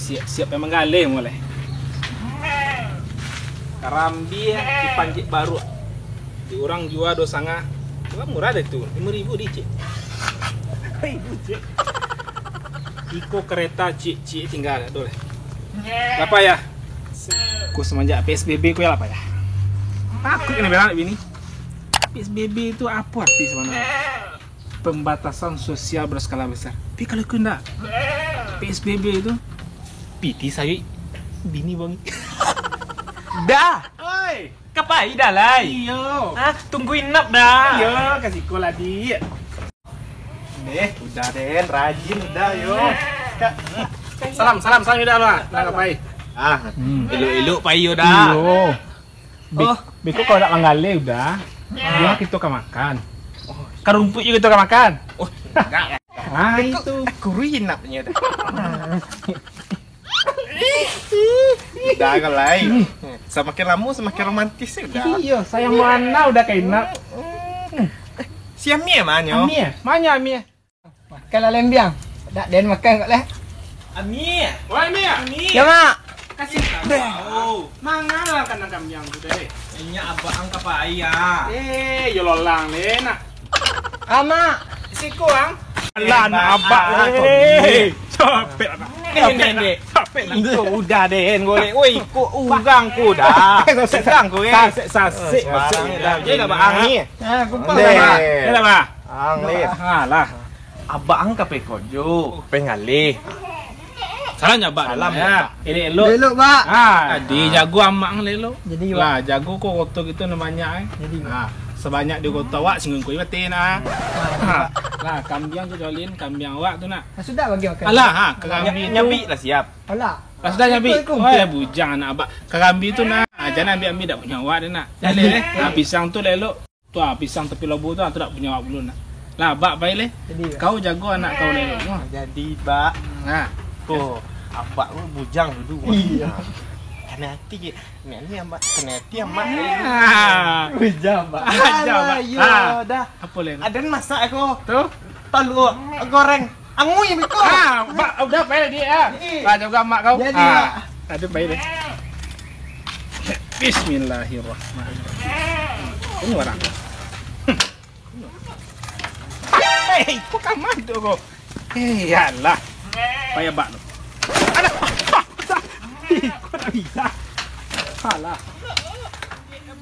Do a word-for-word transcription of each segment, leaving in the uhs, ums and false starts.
Siap-siap memang galeh mulai. Karambia di panjek baruak. Di urang jua duo sangah. Murah deh tu, limo ribu dicik. Ribu cik. Iko kereta cik-cik tinggal tu lah. Lapar ya? Ko semenjak P S B B ko ya lapar ya? Takut kena bela bini. P S B B itu apa arti sebenarnya? Pembatasan sosial berskala besar. Tapi kalau ko ndak, P S B B itu piti sayuik bini bang. Dah. Oi. Kapai dah lai? Iyo. Hah? Tunggu inap dah. Iyo, kasih ko lah, Dik. Deh, udah deh, rajin udah yo. Kak. Salam, salam, salam udah lah. Nak kapai? Ah, hmm. Elok-elok pai yo dah. Iyo. Be- oh. Beko kalau nak manggaleh udah. Dia kita ka makan. Oh. Ka rumput je kita ka makan. Oh, enggak. Ah, itu. Aku ruinapnya dah. Udah kan lai. Hmm. Samakin lamo samakin romantis ya udah. Iyo, sayang mana udah ka inap. Si Amia manyo? Amia, manyo Amia? Makan lah lembiang. Dak den makan kok lah. Amia. Wah Amia. Amia. Ya mak. Kasih tahu. Mangalah kandang kambiang tu deh. Inyak abang ka pai ah. Eh, yo lolang deh nah. Amak. Siko ang. Alah, anak abak, eh. Capek, anak. Capek, anak. Capek, anak. Iko udah deh, golek. Woi, iko urang ko dah. Urang ko, eh. Sasek, sasek. Sembarang dah. Jadi dah, Bang, ni. Ah, kumpang dah, Bang. Dah, Bang. Ang, Lip. Ha, lah. Abang ka pekot jo. Penggalih. Salam jo abak. Salam jo abak. Elok-elok. Elok, Bak. Ha, jadi jago amak ang elok. Jadi, Bak. Lah, jago ko koto kito nan banyak, eh. Jadi, Bak. Ha, sabanyak di koto awak, singgung kuih batin, ah. Ha, lah, kambiang tu jolin, kambiang awak tu nak. Ah, sudah bagi makan. Alah, ha, karambia tu. Nyabik lah siap. Alah. Lah, sudah nyabik. Ikut, ikut. Oi, bujang anak abak. Karambia tu nak. Ha, jangan ambil-ambil dak punyo awak dia nak. Jaleh, eh. Ha, pisang tu lah elok. Tu ah, pisang tapi lobo tu ah, tu dak punyo awak pulo nak. Lah, abak pai leh. Jadi, Bak. Kau jago anak kau leh. Wah. Jadi, Bak. Nah. Ko, abak ko bujang dulu. Iyo. Kanai ati, ni, ni amak, kanai ati amak. Ah. Bujang, Bak. Alah, Bak. Iyo, ah. Dah. Apo leh? Aden masak ko. Tu? Talu goreng. Angui biko. Ah, ba-, udah pai lah, Dik, ah. Ih. Lah, jago amak kau. Jadi, ah. Aduh, pai deh. Bismillahirrahmanirrahim. Ini orang. Hei, kok kamar tu kau? Eh, yalah. Payah bak tu. Aduh. Ih, kok tak bisa? Salah.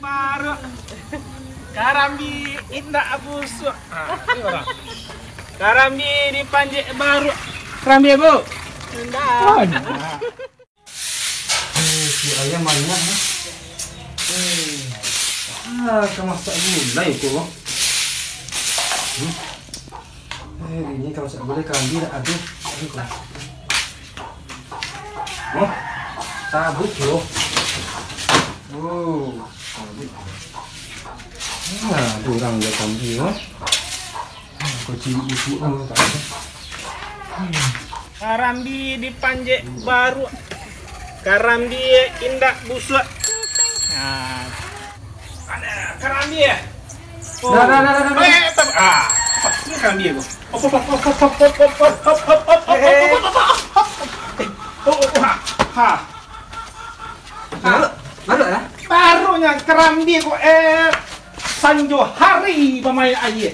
Baruak. Karambia indak busuak. Ah, ini orang. Karambia di panjek baruak. Karambia, Bu? Indak. Oh, indak. Eh, si ayam banyak, eh. Eh. Ah, ka masak gulai ko, Bang. Hmm. Eh, ini ka masak gulai, karambia dak ado. Aduh, ko. Oh, sabut yo. Oh, sabut. Ah, ado urang jual karambia, oh. Kau cilik busuak tu, tak ada. Karambia di panjek baruak. Karambia indak busuak. Nah. Ada karambia. Oh. Dah, dah, dah, dah, dah. Eh, eh, ah, ini karambia ko. Op, op, op. Eh, eh. Oh, oh, oh, ha, ha. Baruak, baruak lah. Baruaknyo karambia ko, eh, sanjo hari bamain aia.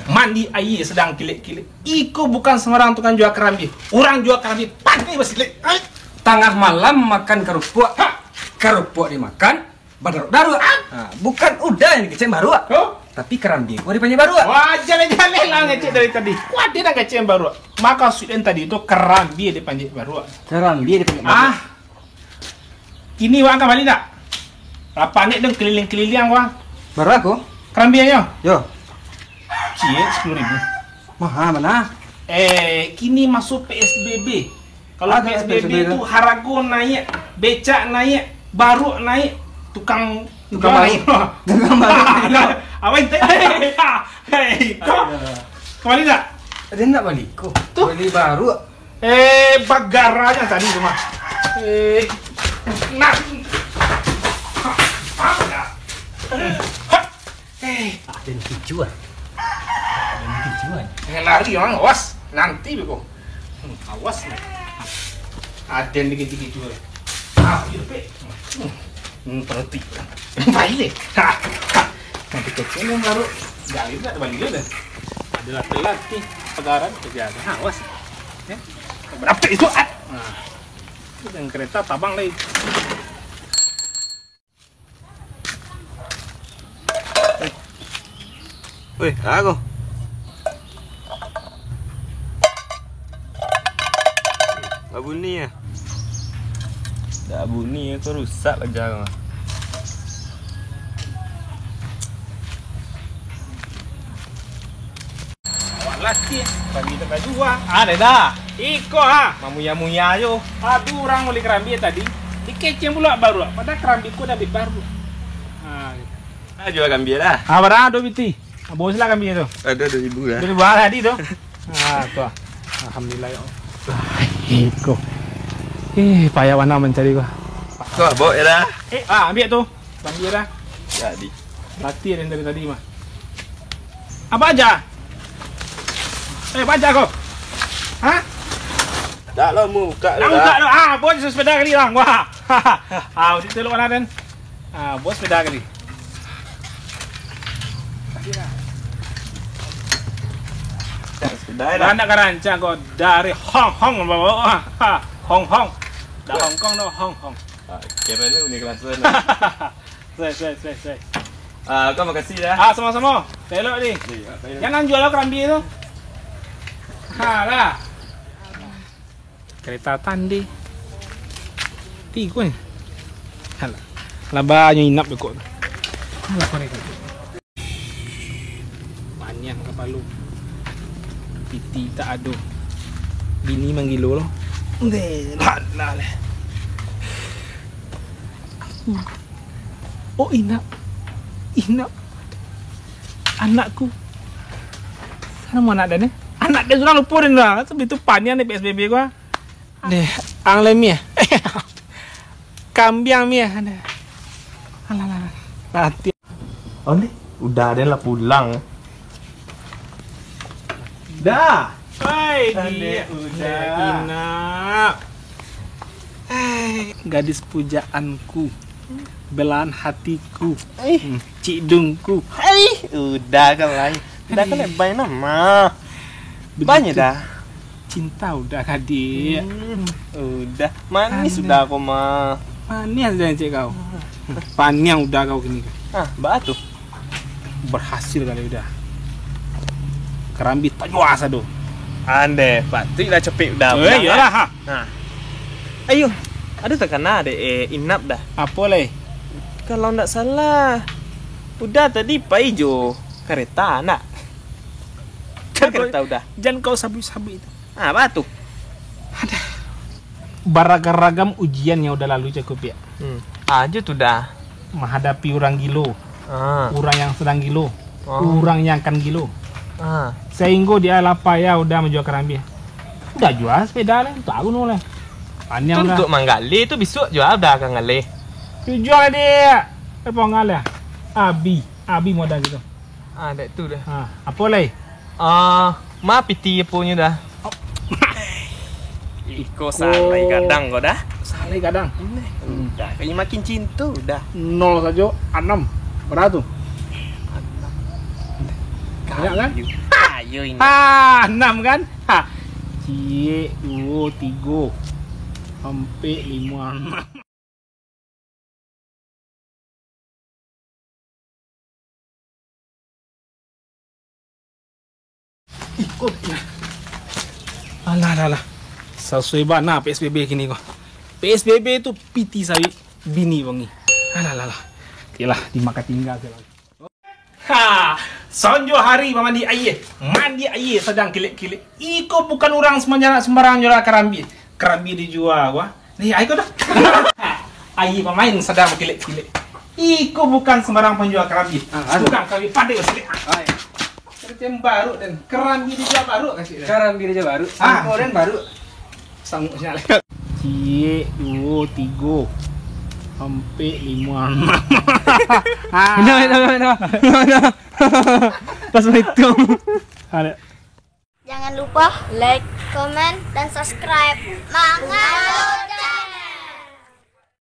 Mandi aia sadang kilek-kilek. Iko bukan sambarang tukang jua karambia. Urang jua karambia pandai basilek. Ai. Tangah malam makan karupuak. Ha. Karupuak dimakan, badaruak-daruak. Ha, bukan uda nan dikecek baruak. Huh? Tapi karambia ko dipanjek baruak. Wah, jaleh-jaleh lah ngecek dari tadi. Ko ado nan kecek baruak. Makasuik den tadi tu karambia dipanjek baruak. Karambia dipanjek baruak. Ah. Kini wak ka bali ndak? Lapangek dong keliling-keliling wak. Bara ko? Karambianyo? Yo. Ciek, sepuluh ribu. Maha bana. Eh, kini maso P S B B. Kalau P S B B tu harago naiak, becak naiak, baruak naiak, tukang tukang baruak. Tukang baruak. Apo itu? Hei, kau. Ka bali ndak? Ado ndak bali ko? Tu. Bali baruak. Eh, bagaranyo tadi tu mah. Eh, nah. Apo dah? Eh, ado nan tujuan. Ado nan tujuan. Eh, lari, Mang. Awas. Nanti beko. Hmm, awas ni. Aden dikit-dikit juo. Ah, iyo, Pik. Hmm, perhati. Baik deh. Ha, ha. Nanti kecil yang baru. Gali tak terbalik dia dah. Adalah pelatih pagaran kerja. Ha, awas. Ya. Berapa itu? Ah. Nah. Itu dengan kereta tabang lagi. Weh, ako. Babunyi ah. Dak bunyi, ko rusak aja ko. Awak laki, karambia tak juo. Ah, dah, dah. Iko, ha, mamuya-muya jo. Aduh, urang bali karambia tadi. Dikecek pulo baru. Padahal karambia ko dah ambiak baru. Ha, gitu. Ah, juo karambia dah. Ah, bara ado, Biti? Ah, bos lah karambia tu. Ado duo ribu lah. Duo ribu lah tadi tu. Ah, tu ah. Alhamdulillah, ya Allah. Ah, iko. Eh, payah bana mancari ko. Ko, baok yo dah. Eh, ah, ambiak tu. Karambia dah. Jadi. Latiah dari tadi mah. Apo aja? Eh, apo aja ko? Hah? Dak lo, mukak lo. Dak mukak lo. Ah, bos sepeda kali lah. Wah. Ah, udah tu lo kanan. Ah, bos sepeda kali. Sepeda lah. Anak karancang ko dari Hong Hong, bawa. Ha, Hong Hong. Dak Hong Kong, no, Hong Hong. Ah, kira ni unik langsung. Sai, sai, sai, sai. Ah, ko makasih dah. Ah, samo-samo. Elok ni. Iyo, elok. Jangan juo karambia tu. Ha lah. Kareta tandai. Tigo ni. Alah. Lah banyak inap dek ko. Alah, korek. Paniang kapalo. Piti tak ado. Bini manggilo lo. Ndeh, lah, lah, lah. Oh, inap. Inap. Anakku. Sana anak den, eh? Anak den surang lupo den lah. Tapi tu paniang ni P S B B ko, ah. Deh, ang lai mie. Kambiang mie. Alah, alah, alah. Nanti. Oh, ni udah ada lah pulang. Dah. Hai, Adik, dia. Udah. Inap. Hai, gadis pujaanku. Belahan hatiku. Eh. Hmm, Cik Dungku. Hai, udah kan lai. Udah kan lai, baik nama. Banyak dah. Cinta udah ka, Dik. Hmm, udah. Manis udah ko mah. Manis dah cek kau. Paniang udah kau kini. Ah, baa tu? Berhasil kali udah. Karambia tajua sado. Andeh, patuik lah capek udah. Eh, pulang, iyolah, ha. Nah. Ayo, ada takana dek, eh, Inap dah. Apo lai? Kalau ndak salah, udah tadi pai jo kareta, ndak? Kan kareta udah. Jan kau sabuik-sabuik itu. Ah, apa tu? Aduh. Baragam-ragam ujian yang udah lalu, Cak Kupiak. Hmm. Aja tu dah. Menghadapi urang gilo. Ah. Urang yang sedang gilo. Ah. Urang yang akan gilo. Ah. Sehinggo dia lapar ya udah menjual karambia. Udah jual sepeda lah, untuk aku no lah. Paniang tu dah. Untuk manggaleh tu besok jual dah akan galeh. Tu jual dia. Apa galeh? Abi, abi modal gitu. Ah, dek tu dah. Ha, apo lai? Ah, ma piti aponyo dah? Iko salai gadang ko dah. Salai gadang. Hmm. Dah, kayaknya makin cinta dah. Nol sajo, anam. Bara tu? Anam. Banyak kan? Kayu. Kayu ini. Ha, anam kan? Ha. Ciek, duo, tigo, ampek, limo, anam. Iko, ya. Alah, alah, alah. Sasuai bana P S B B kini ko. P S B B tu piti sawit, bini bongi. Alah, alah, alah. Okeylah, dimakan tinggal sajo. Ha, sonjo hari mamandi aia. Mandi aia sadang kilek-kilek. Iko bukan urang sembarangan, sembarangan jual karambia. Karambia dijual, wah. Ni, aia ko dah. Ha, aia pamain sadang bakilek-kilek. Iko bukan sembarang panjual karambia. Ah, aduh. Bukan karambia, padai basilek. Ai. Kerja baru dan karambia dijual baru kasih dah. Karambia dijual baru. Ah. Sangko dan baru. Sanggup siap lah. Ciek, duo, tigo, ampek, limo, anam. Ah. Benar, benar, benar, benar. Pas menghitung. Ada. Jangan lupa like, comment, dan subscribe. Mangga.